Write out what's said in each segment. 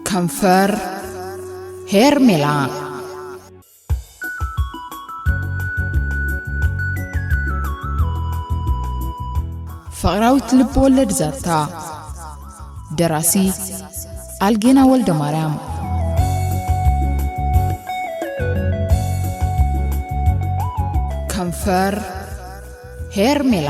ከንፈር ሄርሜላ። ፍቕራዊት ልብ ወለድ ዛንታ። ደራሲ ኣልጌና ወልደ ማርያም። ከንፈር ሄርሜላ።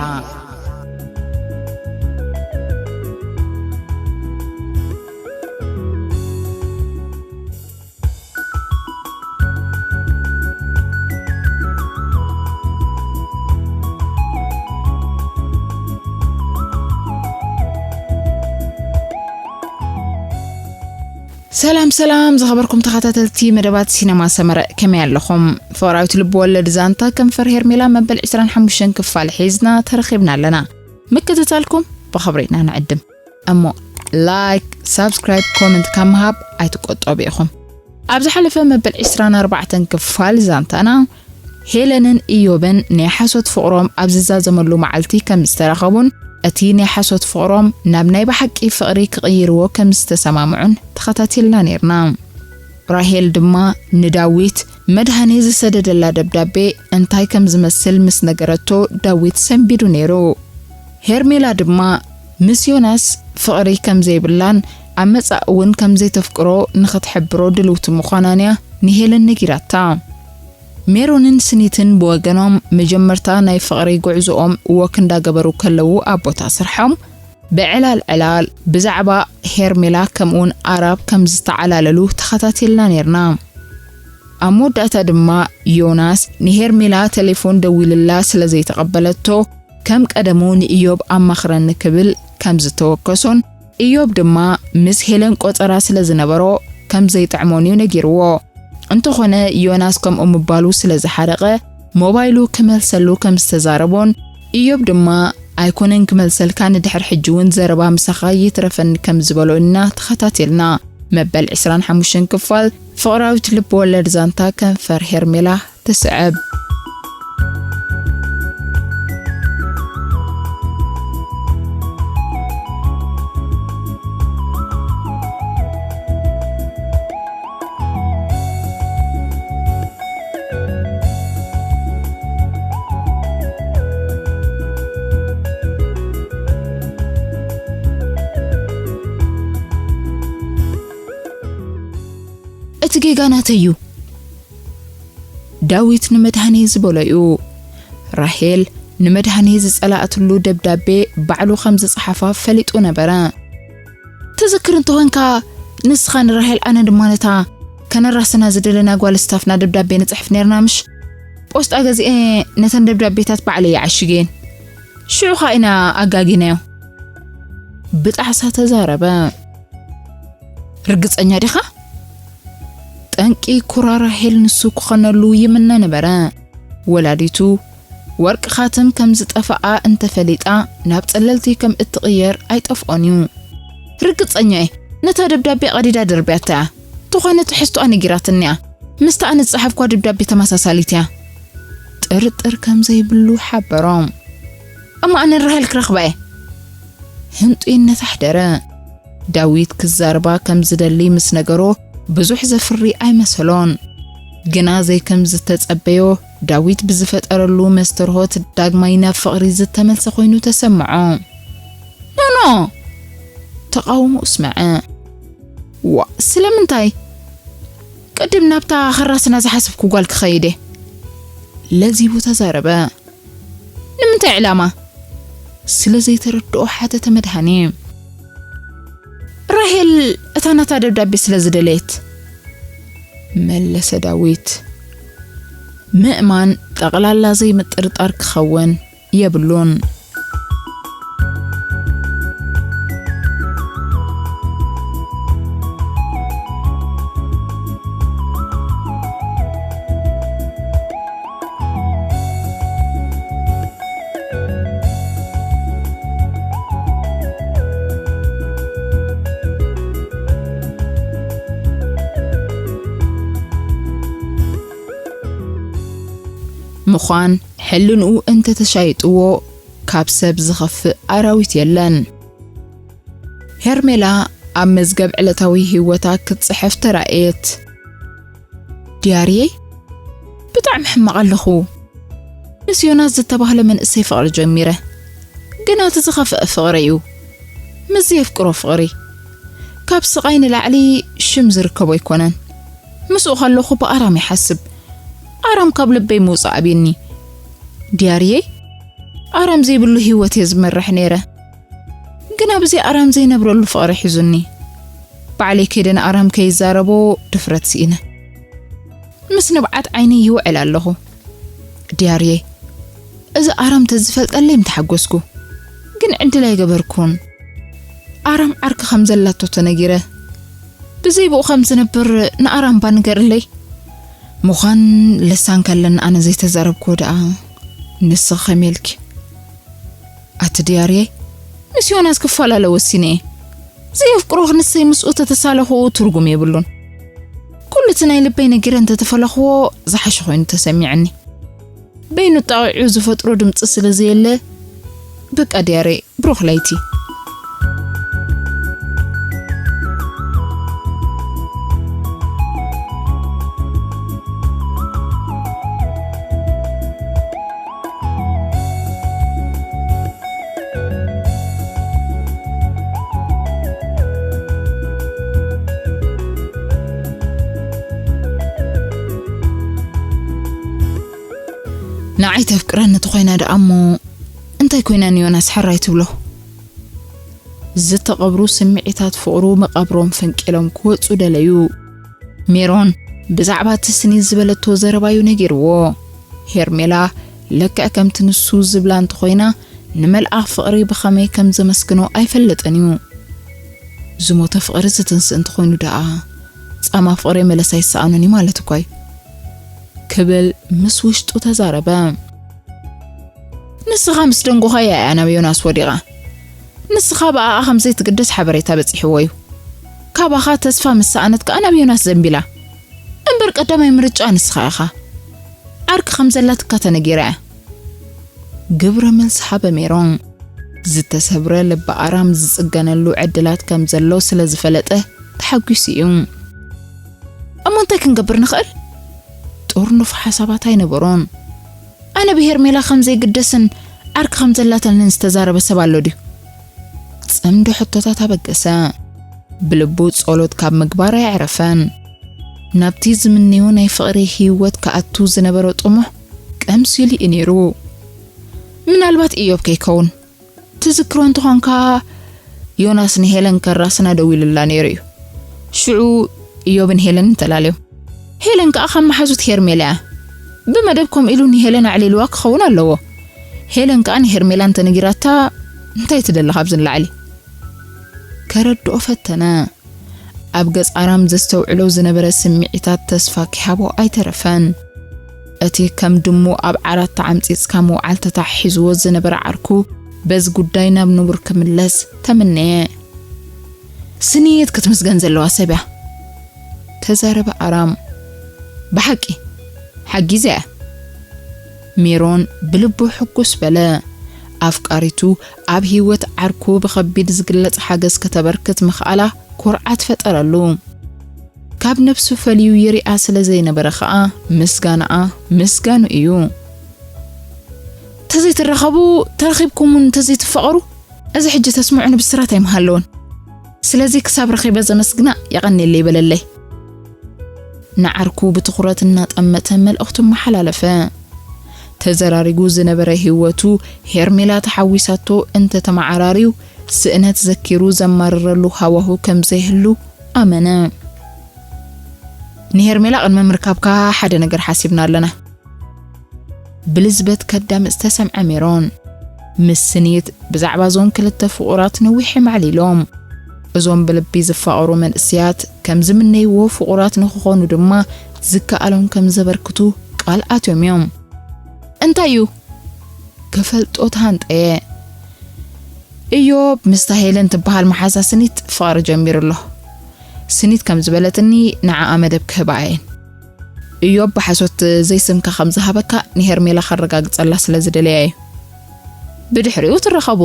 ሰላም ሰላም፣ ዝኸበርኩም ተኸታተልቲ መደባት ሲነማ ሰመረ፣ ከመይ ኣለኹም? ፍቕራዊት ልብ ወለድ ዛንታ ከንፈር ሄርሜላ መበል ዕስራን ሓሙሽተን ክፋል ሒዝና ተረኺብና ኣለና። ምክትታልኩም ብኽብሪ ኢና ንዕድም። እሞ ላይክ፣ ሳብስክራይብ፣ ኮመንት ካብ ምሃብ ኣይትቆጠቡ ኢኹም። ኣብ ዝሓለፈ መበል ዕስራን ኣርባዕተን ክፋል ዛንታና፣ ሄለንን ኢዮብን ናይ ሓሶት ፍቕሮም ኣብ ዝዛዘመሉ መዓልቲ ከም ዝተራኸቡን እቲ ናይ ሓሶት ፍቕሮም ናብ ናይ ብሓቂ ፍቕሪ ክቕይርዎ ከም ዝተሰማምዑን ተኸታቲልና ነይርና። ራሄል ድማ ንዳዊት መድሃኔ ዝሰደደላ ደብዳቤ እንታይ ከም ዝመስል ምስ ነገረቶ፣ ዳዊት ሰንቢዱ ነይሩ። ሄርሜላ ድማ ምስ ዮናስ ፍቕሪ ከም ዘይብላን ኣብ መጻኢ እውን ከም ዘይተፍቅሮ ንኽትሕብሮ ድልውቲ ምዃናን እያ ንሄለን ነጊራታ። ሜሮንን ስኒትን ብወገኖም፣ መጀመርታ ናይ ፍቕሪ ጉዕዞኦም ወክ እንዳገበሩ ከለዉ ኣብ ቦታ ስርሖም ብዕላል ዕላል ብዛዕባ ሄርሜላ ከምኡውን ኣራብ ከም ዝተዓላለሉ ተኸታቲልና ነይርና። ኣብ መወዳእታ ድማ ዮናስ ንሄርሜላ ቴሌፎን ደዊልላ ስለ ዘይተቐበለቶ፣ ከም ቀደሙ ንኢዮብ ኣማኽረኒ ክብል ከም ዝተወከሶን፣ ኢዮብ ድማ ምስ ሄለን ቆጸራ ስለ ዝነበሮ ከም ዘይጥዕሞን እዩ ነጊርዎ። እንተኾነ ዮናስ ከምኡ ምባሉ ስለ ዝሓረቐ፣ ሞባይሉ ክመልሰሉ ከም ዝተዛረቦን፣ ኢዮብ ድማ ኣይኮነን ክመልሰልካ፣ ንድሕር ሕጂ እውን ዘረባ ምሳኻ ይትረፈኒ ከም ዝበሎ ኢና ተኸታቲልና። መበል ዕስራን ሓሙሽተን ክፋል ፍቕራዊት ልብ ወለድ ዛንታ ከንፈር ሄርሜላ ትስዕብ። እቲ ጌጋ ናተይ እዩ። ዳዊት ንመድሃኔ ዝበሎ እዩ። ራሄል ንመድሃኔ ዝጸላእትሉ ደብዳቤ ባዕሉ ከም ዝጸሓፋ ፈሊጡ ነበረ። ትዝክር እንተኾንካ፣ ንስኻ ንራሄል፣ ኣነ ድማ ነታ ከነራስና ዝደለና ጓል ስታፍና ደብዳቤ ንጽሕፍ ነርና ምሽ? ፖስጣ ገዚኤ ነተን ደብዳቤታት ባዕለይ ይዓሽገን። ሽዑ ኸኣ ኢና ኣጋጊናዮ። ብጣዕሳ ተዛረበ። ርግጸኛ ዲኻ? ጠንቂ ኩራ ራሄል ንሱ ክኾነሉ ይምነ ነበረ። ወላዲቱ ወርቂ ኻትም ከም ዝጠፍኣ እንተፈሊጣ ናብ ጸለልቲ ከም እትቕየር ኣይጠፍኦን እዩ። ርግጸኛ እየ፣ ነታ ደብዳቤ ቀዲዳ ደርብያታ እያ። እንተኾነ ትሕዝቶኣ ነጊራትኒ እያ። ምስታ ኣነ ዝጸሓፍኳ ደብዳቤ ተመሳሳሊት እያ። ጥርጥር ከም ዘይብሉ ሓበሮም። እሞ ኣነ ራሄል ክረኽባ እየ። ህንጡይነት ኣሕደረ። ዳዊት ክዛረባ ከም ዝደሊ ምስ ነገሮ፣ ብዙሕ ዘፍሪ ኣይመሰሎን። ግና ዘይከም ዝተጸበዮ፣ ዳዊት ብዝፈጠረሉ መስተርሆት ዳግማይ ናብ ፍቕሪ ዝተመልሰ ኮይኑ ተሰምዖ። ኖኖ! ተቓውሞ ኣስምዐ። ዋ፣ ስለምንታይ? ቅድም ናብታ ኸራስና ዝሓሰብኩ ጓል ክኸይድ እየ። ለዚቡ ተዛረበ። ንምንታይ ዕላማ? ስለ ዘይተረድኦ ሓተተ መድሃኔ። ራሄል እታ ናታ ደብዳቤ ስለ ዝደለየት፣ መለሰ ዳዊት። ምእማን ጠቕላላ ዘይምጥርጣር ክኸውን የብሉን። ምዃን ሕልንኡ እንተተሻይጥዎ፣ ካብ ሰብ ዝኸፍእ ኣራዊት የለን። ሄርሜላ ኣብ መዝገብ ዕለታዊ ህይወታ ክትጽሕፍ ተራእየት። ዲያርየይ፣ ብጣዕሚ ሕማቕ ኣለኹ። ምስ ዮናስ ዝተባህለ መንእሰይ ፍቕሪ ጀሚረ። ግና እቲ ዝኸፍአ ፍቕሪ እዩ። ምስ ዘየፍቅሮ ፍቕሪ። ካብ ስቓይ ንላዕሊ ሽም ዝርከቦ ኣይኮነን። ምስኡ ከለኹ ብኣራም ይሓስብ። ኣራም ካብ ልበይ ምውጻእ ኣብዩኒ። ዲያርየይ፣ ኣራም ዘይብሉ ህይወት እየ ዝመርሕ ነይረ። ግና ብዘይ ኣራም ዘይነብረሉ ፍቕሪ ሒዙኒ። ባዕለይ ከይደ ንኣራም ከይዛረቦ ድፍረት ስኢነ። ምስ ንብዓት ዓይነይ ይውዕል ኣለኹ። ዲያርየይ፣ እዚ ኣራም ተዝፈልጠለይ ምተሓጎስኩ። ግን ዕድል ኣይገበርኩን። ኣራም ዓርኪ ከም ዘላቶ ተነጊረ። ብዘይ ብኡ ከም ዝነብር ንኣራምባ ንገርለይ። ምዃን ልሳን ከለኒ ኣነ ዘይተዛረብክዎ ደኣ ንስኺ ከመይ ኢልኪ? ኣቲ ዲያርየይ፣ ምስ ዮናስ ክፈላለ ወሲነ እየ። ዘየፍቅሮ ክንሰይ ምስኡ ተተሳለኽኡ ትርጉም የብሉን። ኩሉ እቲ ናይ ልበይ ነጊረ እንተተፈለኽዎ ዝሓሸ ኮይኑ ተሰሚዕኒ። በይኑ ጣቒዑ ዝፈጥሮ ድምፂ ስለ ዘየለ፣ በቃ ዲያርየይ፣ ብሩኽ ለይቲ። ንዓይ ተፍቅረኒ ተኾይና ደኣ እሞ እንታይ ኮይና ንዮናስ ሕራይ ትብሎ? ዝተቐብሩ ስምዒታት ፍቕሩ መቓብሮም ፈንቂሎም ክወጹ ደለዩ። ሜሮን ብዛዕባ እቲ ስኒት ዝበለቶ ዘረባዩ ነጊርዎ። ሄርሜላ ልክዕ ከምቲ ንሱ ዝብላ እንተኾይና፣ ንመልኣኽ ፍቕሪ ብኸመይ ከም ዘመስግኖ ኣይፈልጥን እዩ። ዝሞተ ፍቕሪ ዝትንስእ እንተኾይኑ ደኣ፣ ጻማ ፍቕሪ መለስ ኣይሰኣኖን እዩ ማለት እኳ እዩ። ክብል ምስ ውሽጡ ተዛረበ። ንስኻ ምስ ደንጎኻያ እያ ናብ ዮናስ ወዲቓ። ንስኻ ብኣኣ ከም ዘይትግደስ ሓበሬታ በጺሕዎ እዩ። ካባኻ ተስፋ ምስ ሰኣነት ከኣ ናብ ዮናስ ዘንቢላ። እምበር ቀዳማይ ምርጫ ንስኻ ኢኻ። ዓርኪ ከም ዘላትካ ተነጊራ እያ። ግብረ መልሲ ሃበ ሜሮን። ዝተሰብረ ልቢ ኣራም ዝጽገነሉ ዕድላት ከም ዘሎ ስለ ዝፈለጠ ተሓጒሱ እዩ። እሞ እንታይ ክንገብር ንኽእል? ጥርኑፍ ሓሳባት ኣይነበሮን። ኣነ ብሄርሜላ ከም ዘይግደስን ዓርኪ ከም ዘላተንን ዝተዛረበ ሰብ ኣሎ ድዩ? ጽምዶ ሕቶታት ኣበገሰ። ብልቡ ጸሎት ካብ ምግባር ኣየዕረፈን። ናብቲ ዝምነዮ ናይ ፍቕሪ ህይወት ክኣቱ ዝነበሮ ጥሙሕ ቀምሲሉ እዩ ነይሩ። ምናልባት ኢዮብ ከይከውን። ትዝክሮ እንተኾንካ፣ ዮናስ ንሄለን ከራስና ደዊሉላ ነይሩ እዩ። ሽዑ ኢዮብን ሄለንን ተላለዮም። ሄለን ከኣ ካብ መሓዙት ሄርሜላ እያ። ብመደብ ከምኡ ኢሉ ንሄለን ኣዕሊልዋ ክኸውን ኣለዎ። ሄለን ከኣ ንሄርሜላ እንተነጊራታ፣ እንታይ ትደሊ ካብዚ ንላዕሊ? ከረድኦ ፈተነ። ኣብ ገጽ ኣራም ዘስተውዕሎ ዝነበረ ስምዒታት ተስፋ ኪሃቦ ኣይተረፈን። እቲ ከም ድሙ ኣብ ዓራት ተዓምጺጽካ ምውዓል ተታሒዝዎ ዝነበረ ዓርኩ በዚ ጉዳይ ናብ ንቡር ክምለስ ተመነየ። ስኒት ክትምስገን ዘለዋ ሰብ እያ፣ ተዛረበ ኣራም። ብሓቂ ሓጊዘ እያ። ሜሮን ብልቡ ሕጉስ በለ። ኣፍቃሪቱ ኣብ ህይወት ዓርኩ ብኸቢድ ዝግለጽ ሓገዝ ከተበርክት ምኽኣላ ኩርዓት ፈጠረሉ። ካብ ነብሱ ፈልዩ ይሪኣ ስለ ዘይነበረ ኸኣ ምስጋናኣ ምስጋኑ እዩ። ተዘይትራኸቡ፣ ተረኺብኩም እውን እንተዘይትፋቐሩ፣ እዚ ሕጂ ተስምዑኒ ብስራት ኣይምሃለወን። ስለዚ ክሳብ ረኺበ ዘመስግና የቐንየለይ በለለይ። ንዓርኩ ብትኹረት እናጠመተ መልእኽቱ መሓላለፈ። ተዘራሪጉ ዝነበረ ህይወቱ ሄርሜላ ተሓዊሳቶ እንተተመዓራርዩ ስእነት ዘኪሩ ዘማርረሉ ሃዋሁ ከም ዘይህሉ ኣመነ። ንሄርሜላ ቅድሚ ምርካብካ ሓደ ነገር ሓሲብና ኣለና። ብልዝበት ከዳምጽ ተሰምዐ ሜሮን። ምስ ስኒት ብዛዕባ እዞም ክልተ ፍቑራት ነዊሕ የማዕሊሎም። እዞም ብልቢ ዝፋቐሩ መንእሰያት ከም ዝምነይዎ ፍቑራት ንኽኾኑ ድማ ዝከኣሎም ከም ዘበርክቱ ቃል ኣትዮም እዮም። እንታይ እዩ? ክፈልጦ ተሃንጠየ። እዮብ ምስታ ሄለን ትበሃል መሓዛ ስኒት ፍቕሪ ጀሚሩ ኣሎ። ስኒት ከም ዝበለትኒ ንዓኣ መደብ ክህባ እየን። እዮብ ብሓሶት ዘይስምካ ከም ዝሃበካ ንሄርሜላ ከረጋግጸላ ስለ ዝደለየ እዩ። ብድሕሪኡ ትራኸቡ።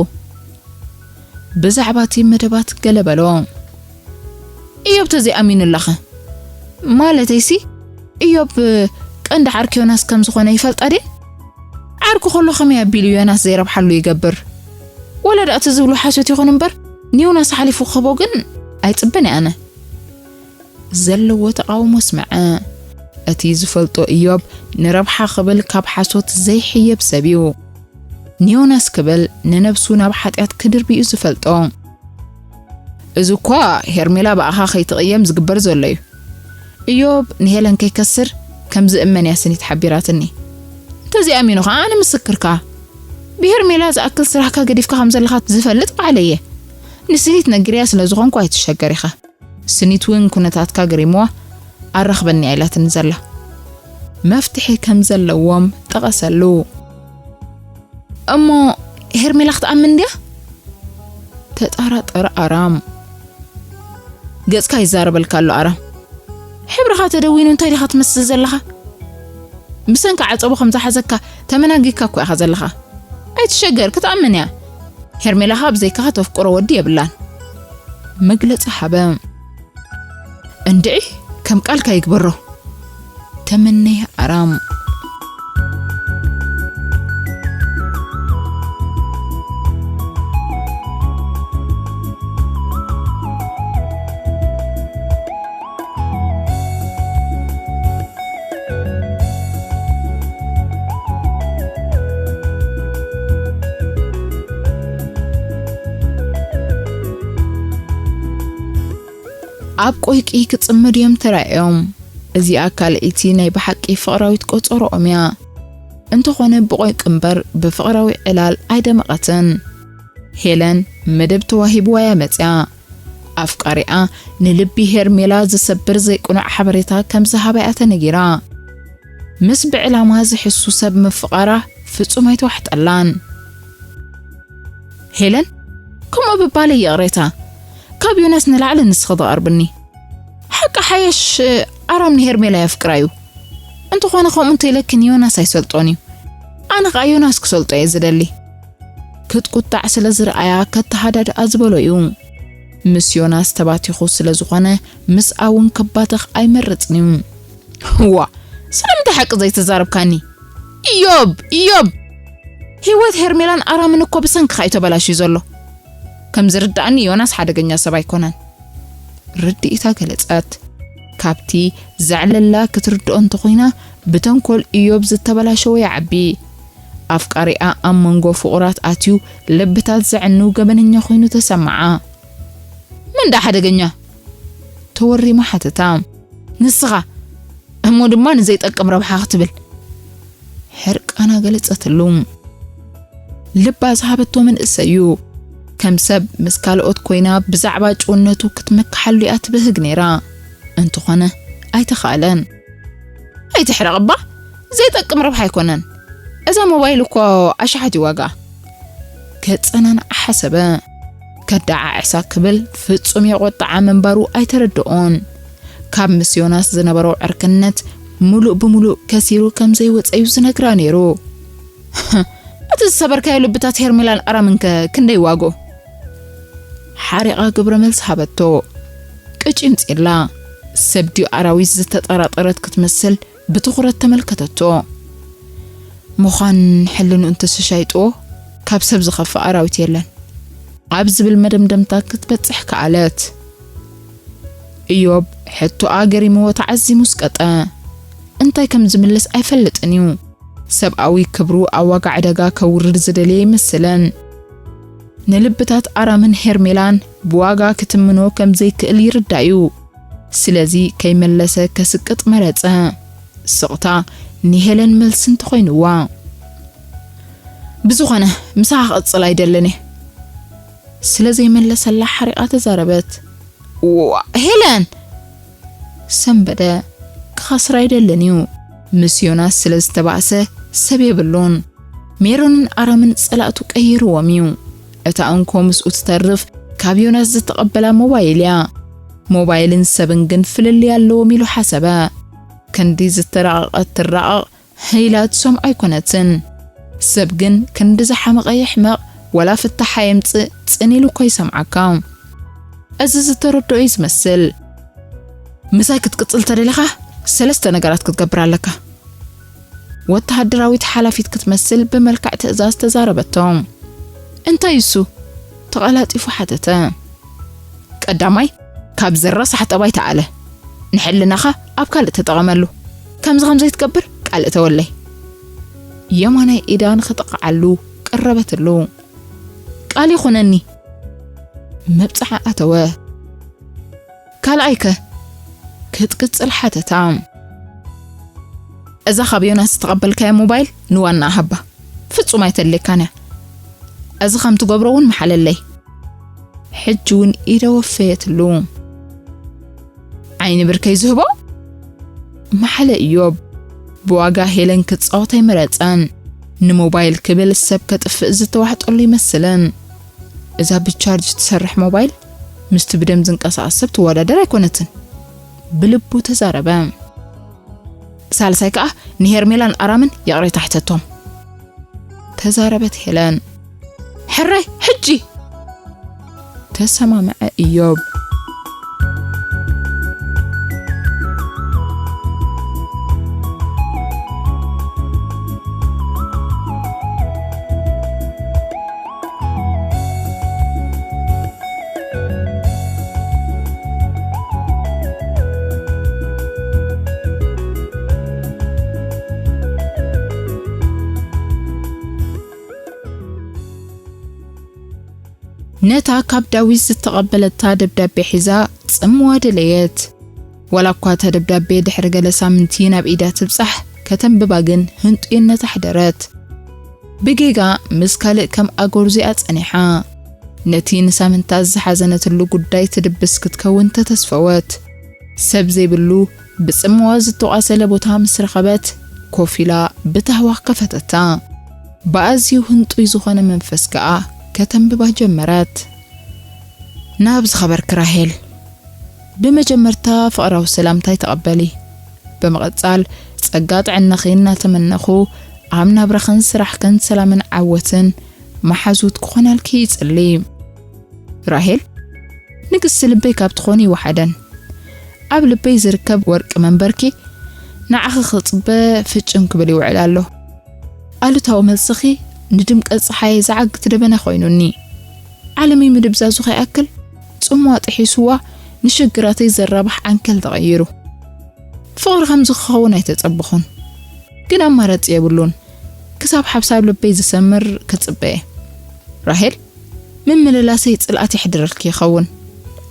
ብዛዕባ እቲ መደባት ገለ በሎ። እዮብ ተዘይኣሚኑላኸ? ማለተይሲ፣ እዮብ ቀንዲ ዓርኪ ዮናስ ከም ዝኾነ ይፈልጣ ድየን? ዓርኩ ከሎ ከመይ ኣቢሉ ዮናስ ዘይረብሓሉ ይገብር? ወላ ደኣ እቲ ዝብሎ ሓሶት ይኹን እምበር፣ ንዮናስ ሓሊፉ ክህቦ ግን ኣይጽበን እየ ኣነ። ዘለዎ ተቓውሞ ኣስመዐ። እቲ ዝፈልጦ እዮብ ንረብሓ ክብል ካብ ሓሶት ዘይሕየብ ሰብ እዩ። ንዮናስ ክብል ንነብሱ ናብ ሓጢኣት ክድርቢ እዩ ዝፈልጦ። እዚ እኳ ሄርሜላ ብኣኻ ከይትቕየም ዝግበር ዘሎ እዩ። እዮብ ንሄለን ከይከስር ከም ዝእመን እያ ስኒት ሓቢራትኒ። እንተዚኣሚኑ ኸዓ ኣነ ምስክርካ። ብሄርሜላ ዝኣክል ስራሕካ ገዲፍካ ከም ዘለኻ ዝፈልጥ ባዕለይ እየ። ንስኒት ነጊረያ ስለ ዝኾንኩ ኣይትሸገር ኢኻ። ስኒት እውን ኩነታትካ ገሪምዋ ኣራኽበኒ እያ ኢላትኒ ዘላ። መፍትሒ ከም ዘለዎም ጠቐሰሉ። እሞ ሄርሜላ ክትኣምን ድያ? ተጠራጠረ ኣራም። ገጽካ ይዛረበልካ ኣሎ ኣራም። ሕብርኻ ተደዊኑ እንታይ ዲኻ ትመስል ዘለኻ? ብሰንኪ ዓጸቦ ከም ዝሓዘካ ተመናጊካ እኮ ኢኻ ዘለኻ። ኣይትሸገር፣ ክትኣምን እያ። ሄርሜላ ኸኣ ብዘይካኻ ተፍቅሮ ወዲ የብላን። መግለጺ ሃበ። እንድዒ ከም ቃልካ ይግበሮ። ተመነየ ኣራም። ኣብ ቆይቂ ክጽመዱ እዮም ተራእዮም። እዚኣ ካልኣይቲ ናይ ብሓቂ ፍቕራዊት ቆጸሮኦም እያ። እንተኾነ ብቆይቂ እምበር ብፍቕራዊ ዕላል ኣይደመቐትን። ሄለን መደብ ተዋሂብዋ እያ መጽያ። ኣፍቃሪኣ ንልቢ ሄርሜላ ዝሰብር ዘይቅኑዕ ሓበሬታ ከም ዝሃባ እያ ተነጊራ። ምስ ብዕላማ ዝሕሱ ሰብ ምፍቓራ ፍጹም ኣይተዋሕጠላን። ሄለን፣ ከምኡ ብባለይ ይቕሬታ። ካብ ዮናስ ንላዕሊ ንስኺ ትቐርብኒ። ሓቂ ሓየሽ፣ ኣራም ንሄርሜላ የፍቅራ እዩ። እንተኾነ ከምኡ እንተኢለኪ ንዮናስ ኣይሰልጦን እዩ። ኣነ ኸኣ ዮናስ ክሰልጦ እየ ዝደሊ። ክትቁጣዕ ስለ ዝረኣያ ከተሃዳድኣ ዝበሎ እዩ። ምስ ዮናስ ተባቲኹ ስለ ዝኾነ ምስኣ እውን ከባትኽ ኣይመርጽን እዩ። እዋ፣ ስለምንታይ ሓቂ ዘይተዛረብካኒ? ኢዮብ፣ ኢዮብ! ህይወት ሄርሜላን ኣራምን እኮ ብሰንክኻ እዩ ተበላሽዩ ዘሎ። ከም ዝርድኣኒ ዮናስ ሓደገኛ ሰብ ኣይኮነን። ርድኢታ ገለጸት። ካብቲ ዘዕለላ ክትርድኦ እንተኾይና፣ ብተንኮል ኢዮብ ዝተበላሸወ ይዓቢ። ኣፍቃሪኣ ኣብ መንጎ ፍቑራት ኣትዩ ልብታት ዘዕኑ ገበነኛ ኮይኑ ተሰምዓ። መን ደኣ ሓደገኛ? ተወሪማ ሓተታ። ንስኻ፣ እሞ ድማ ንዘይጠቅም ረብሓ ክትብል። ሕርቃና ገለጸትሉ። ልባ ዝሃበቶ መንእሰይ እዩ። ከም ሰብ ምስ ካልኦት ኮይና ብዛዕባ ጭውነቱ ክትመክሓሉ እያ ትብህግ ነይራ። እንተኾነ ኣይተኻእለን። ኣይትሕረቕ እባ፣ ዘይጠቅም ረብሓ ኣይኮነን። እዛ ሞባይል እኮ ኣሽሓት እዩ ዋጋ። ገጸናን ሓሰበ። ከደዓዕሳ ክብል ፍጹም የቖጥዓ ምንባሩ ኣይተረድኦን። ካብ ምስ ዮናስ ዝነበሮ ዕርክነት ምሉእ ብምሉእ ከሲሩ ከም ዘይወጸ እዩ ዝነግራ ነይሩ። እቲ ዝሰበርካዮ ልብታት ሄርሜላን ኣራምንከ ክንደይ ዋጎ? ሓሪቓ ግብረ መልሲ ሃበቶ። ቅጭም ጺላ፣ ሰብ ድዩ ኣራዊት ዝተጠራጠረት ክትመስል ብትኹረት ተመልከተቶ። ምዃን ሕልንኡ እንተሰሻይጥዎ፣ ካብ ሰብ ዝኸፍእ ኣራዊት የለን ኣብ ዝብል መደምደምታ ክትበጽሕ ከኣለት። እዮብ ሕቶኣ ገሪምዎ ተዓዚሙ ስቀጠ። እንታይ ከም ዝምልስ ኣይፈልጥን እዩ። ሰብኣዊ ክብሩ ኣብ ዋጋ ዕዳጋ ከውርድ ዝደለየ ይመስለን። ንልብታት ኣራምን ሄርሜላን ብዋጋ ክትምኖ ከም ዘይክእል ይርዳእ እዩ። ስለዚ ከይመለሰ ከስቅጥ መረጸ። ስቕታ ንሄለን መልሲ እንተኾይንዋ። ብዝኾነ፣ ምሳኻ ክቕጽል ኣይደልን እየ። ስለ ዘይመለሰላ ሓሪቓ ተዛረበት። ዋ፣ ሄለን! ሰንበደ። ክኸስር ኣይደልን እዩ። ምስ ዮናስ ስለ ዝተባእሰ ሰብ የብሉን። ሜሮንን ኣራምን ጸላእቱ ቀይርዎም እዩ። እታ እንኮ ምስኡ ትተርፍ ካብ ዮናስ ዝተቐበላ ሞባይል እያ። ሞባይልን ሰብን ግን ፍልልይ ኣለዎም ኢሉ ሓሰበ። ክንዲ ዝተራቐቐት ትራቐቕ ኢላ ትሰምዖ ኣይኮነትን። ሰብ ግን ክንዲ ዝሓመቐ ይሕመቕ፣ ወላ ፍታሕ ኣየምጽእ ጽን ኢሉ እኮ ይሰምዓካ። እዚ ዝተረድኦ እዩ ዝመስል። ምሳይ ክትቅጽል ተደሊኻ ሰለስተ ነገራት ክትገብር ኣለካ። ወተሃደራዊት ሓላፊት ክትመስል ብመልክዕ ትእዛዝ ተዛረበቶ። እንታይ እሱ? ተቐላጢፉ ሓተተ። ቀዳማይ፣ ካብ ዝረሳሕ ጠባይ ተኣለ። ንሕልናኻ ኣብ ካልእ ተጠቐመሉ። ከምዚ ከም ዘይትገብር ቃል እተወለይ። የማናይ ኢዳ ንኽጥቕዓሉ ቀረበትሉ። ቃል ይኹነኒ። መብጽዓ ኣተወ። ካልኣይከ? ክትቅጽል ሓተታ። እዛ ካብ ዮናስ ዝተቐበልካያ ሞባይል ንዋና ሃባ። ፍጹም ኣይተድልየካን እያ። እዚ ከም ትገብሮ እውን መሓለለይ። ሕጂ እውን ኢደ ወፈየትሉ። ዓይኒ ብርከይ ዝህቦ? መሓለ እዮብ። ብዋጋ ሄለን ክጻወት ኣይመረጸን። ንሞባይል ክብል ሰብ ከጥፍእ ዝተዋሕጠሉ ይመስልን። እዛ ብቻርጅ ትሰርሕ ሞባይል ምስቲ ብደም ዝንቀሳቐስ ሰብ ትወዳደር ኣይኮነትን። ብልቡ ተዛረበ። ሳልሳይ ከኣ ንሄርሜላን ኣራምን ይቕሬታ ሕተቶም። ተዛረበት ሄለን። ሕራይ ሕጂ! ተሰማምዐ እዮብ። ነታ ካብ ዳዊት ዝተቐበለታ ደብዳቤ ሒዛ ጽምዋ ደለየት። ዋላ እኳ እታ ደብዳቤ ድሕሪ ገለ ሳምንቲ ናብ ኢዳ ትብጻሕ፣ ከተንብባ ግን ህንጡይነት ኣሕደረት። ብጌጋ ምስ ካልእ ከም ኣጎርዚኣ ጸኒሓ። ነቲ ንሳምንታት ዝሓዘነትሉ ጉዳይ ትድብስ ክትከውን ተተስፈወት። ሰብ ዘይብሉ ብጽምዋ ዝተቋሰለ ቦታ ምስ ረኸበት፣ ኮፍ ኢላ ብታህዋኽ ከፈተታ። ብኣዝዩ ህንጡይ ዝኾነ መንፈስ ከኣ ከተንብባ ጀመረት። ናብ ዝኸበርኪ ራሄል፣ ብመጀመርታ ፍቕራዊ ሰላምታይ ተቐበሊ። ብምቕጻል፣ ጸጋ ጥዕናኺ እናተመነኹ፣ ኣብ ናብራኽን ስራሕክን ሰላምን ዓወትን መሓዙት ክኾናልኪ ይጽሊ። ራሄል፣ ንግስቲ ልበይ ካብ ትኾኒ ይወሓደን። ኣብ ልበይ ዝርከብ ወርቂ መንበርኪ ንዓኺ ክጽበ ፍጭም ክብል ይውዕል ኣሎ። ኣሉታዊ መልስኺ ንድምቀት ጸሓይ ዝዓግት ደበና ኮይኑኒ። ዓለመይ ምድብዛዙ ከይኣክል ጽምዋ ጥሒስዋ ንሽግራተይ ዘራብሕ ዓንከል ተቐይሩ። ፍቕሪ ከምዚ ክኸውን ኣይተጸበኹን። ግን ኣማራጺ የብሉን። ክሳብ ሓብሳብ ልበይ ዝሰምር ክጽበ እየ። ራሄል፣ ምምልላሰይ ጽልኣት የሕድረልኪ ይኸውን።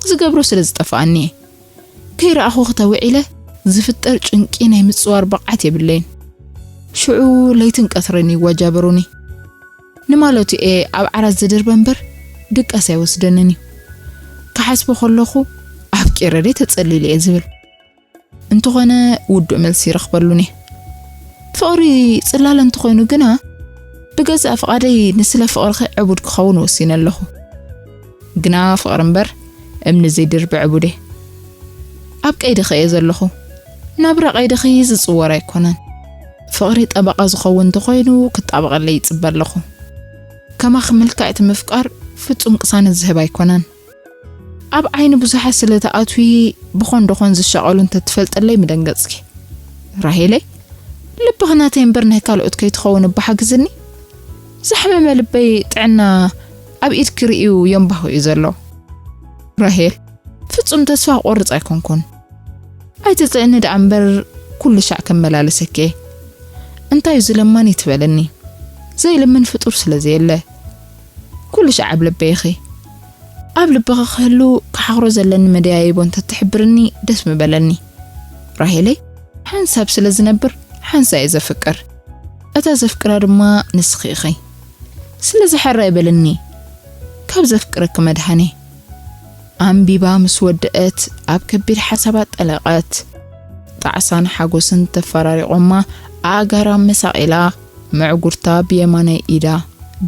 ዝገብሮ ስለ ዝጠፍኣኒ እየ። ከይረኣኹ ክተውዒለ ዝፍጠር ጭንቂ ናይ ምጽዋር ብቕዓት የብለይን። ሽዑ ለይትን ቀትርን ይወጃበሩኒ። ንማለቱ እየ ኣብ ዓራት ዝድርበ እምበር ድቃስ ኣይወስደንን እዩ። ክሓስቦ ከለኹ ኣብ ቄረደይ ተጸሊለ እየ ዝብል። እንተኾነ ውዱእ መልሲ ይረኽበሉን እየ። ፍቕሪ ጽላለ እንተኾይኑ ግና ብገዛእ ፍቓደይ ንስለ ፍቕርኺ ዕቡድ ክኸውን ወሲነ ኣለኹ። ግና ፍቕሪ እምበር እምኒ ዘይድርቢ ዕቡድ እየ። ኣብ ቀይድኺ እየ ዘለኹ። ናብራ ቀይድኺ ዝጽወር ኣይኮነን። ፍቕሪ ጠበቓ ዝኸውን እንተኾይኑ ክጣበቐለይ ይጽበ ኣለኹ። ከማኺ ምልክዕቲ ምፍቃር ፍጹም ቅሳነት ዝህብ ኣይኮነን። ኣብ ዓይኒ ብዙሓት ስለ ትኣትዊ ብኾን ደኾን ዝሻቐሉ እንተትፈልጠለይ ምደንገጽኪ። ራሄለይ፣ ልብኺ ናተይ እምበር ናይ ካልኦት ከይትኸውን እባ ሓግዝኒ። ዝሓመመ ልበይ ጥዕና ኣብ ኢድኪ ርእዩ የንባሁ እዩ ዘሎ። ራሄል፣ ፍጹም ተስፋ ክቆርጽ ኣይኮንኩን። ኣይትጽዕኒ ደኣ እምበር ኩሉ ሻዕ ከመላለሰኪ እየ። እንታይ እዩ ዝለማኒ ትበለኒ? ዘይልምን ፍጡር ስለ ዘየለ። ኩሉ ሻዕ ኣብ ልበይ ኢኺ። ኣብ ልብኺ ክህሉ ክሓኽሮ ዘለኒ መደያይቦ እንተትሕብርኒ ደስ ምበለኒ። ራሄለይ፣ ሓንሳብ ስለ ዝነብር ሓንሳእ እየ ዘፍቅር። እታ ዘፍቅራ ድማ ንስኺ ኢኺ። ስለዚ ሕራይ በልኒ፣ ካብ ዘፍቅረኪ መድሃኒ። ኣንቢባ ምስ ወደአት ኣብ ከቢድ ሓሳባት ጠለቐት። ጣዕሳን ሓጎስን ተፈራሪቖማ ኣእጋራ መሳቒላ መዕጉርታ ብየማናይ ኢዳ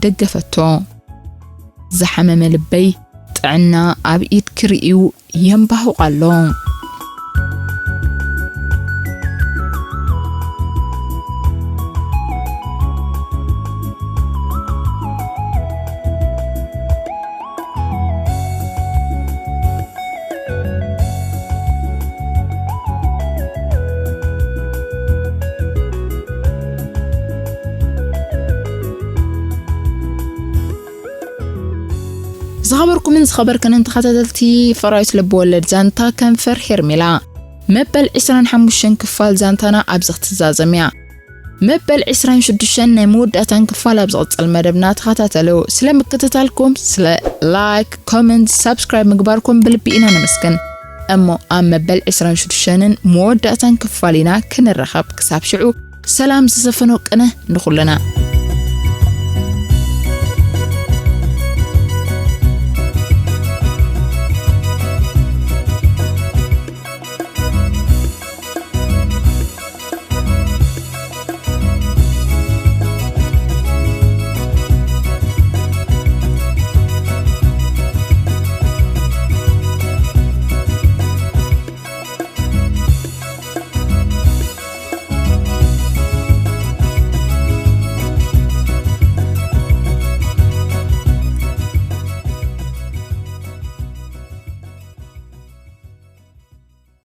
ደገፈቶ። ዝሓመመ ልበይ ጥዕና ኣብ ኢድኪ ርእዩ የንባሁቕ ኣሎ። ዝኸበርኩምን ዝኸበርክንን ተኸታተልቲ ፍቕራዊት ልብወለድ ዛንታ ከንፈር ሄርሜላ፣ መበል ዕስራን ሓሙሽተን ክፋል ዛንታና ኣብዚ ክትዛዘም እያ። መበል ዕስራን ሽዱሽተን ናይ መወዳእታን ክፋል ኣብ ዝቕጽል መደብና ተኸታተሉ። ስለ ምክትታልኩም፣ ስለ ላይክ፣ ኮመንት፣ ሳብስክራይብ ምግባርኩም ብልቢ ኢና ነመስግን። እሞ ኣብ መበል ዕስራን ሽዱሽተንን መወዳእታን ክፋል ኢና ክንራኸብ። ክሳብ ሽዑ ሰላም ዝሰፈኖ ቅነ ንኹልና።